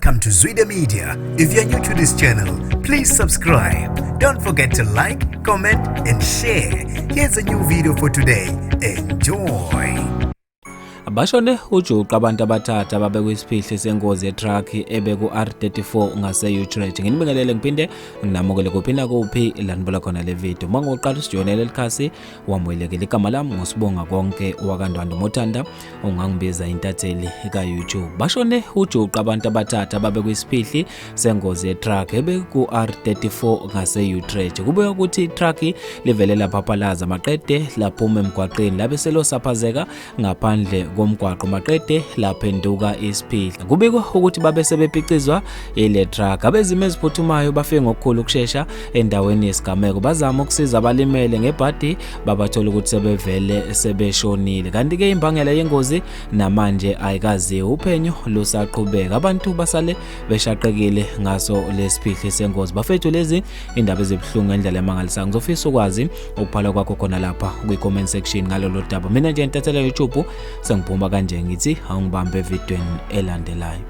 Welcome to Zwida Media. If you're new to this channel, please subscribe. Don't forget to like, comment, and share. Here's a new video for today. Enjoy. Bashone ujuqu abantu abathathu ababekwisiphihli sengozi yetruck ebeku-R34 ngase-Utrecht. Nginibingelele ngiphinde nginamukele kuphi nakuphi la nibuka khona le video. Uma ngoqala usijoyinele likhasi wamukelekile. Igama lami nguSibonga Konke wakaNdwandwe Mothanda ungangibiza intatheli ka-YouTube. Bashone ujuqu abantu abathathu ababekwisiphihli sengozi yetruck ebeku-R34 ngase-Utrecht. Kubikwa ukuthi itruck livele laphaphalaza maqede laphuma emgwaqeni labe selosaphazeka ngaphandle komgwaqo maqede laphenduka isiphihla. Kubikwa ukuthi babe sebepicizwa ile truck. Abezimo eziphuthumayo bafike ngokukhulu ukushesha endaweni yesigameko bazama ukusiza abalimele ngebhadi babathola ukuthi sebevele sebeshonile. Kanti-ke imbangela yengozi namanje ayikaziwa, uphenyo lusaqhubeka. Abantu basale beshaqekile ngaso lesiphihli sengozi. Bafethu, lezi indaba ezibuhlungu ngendlela emangalisayo. Ngizofisa ukwazi ukubhala kwakho khona lapha kwi-comment section ngalolu daba. Mina nje intatheli YouTube sengiphuma kanje, ngithi awungibambe evidweni elandelayo.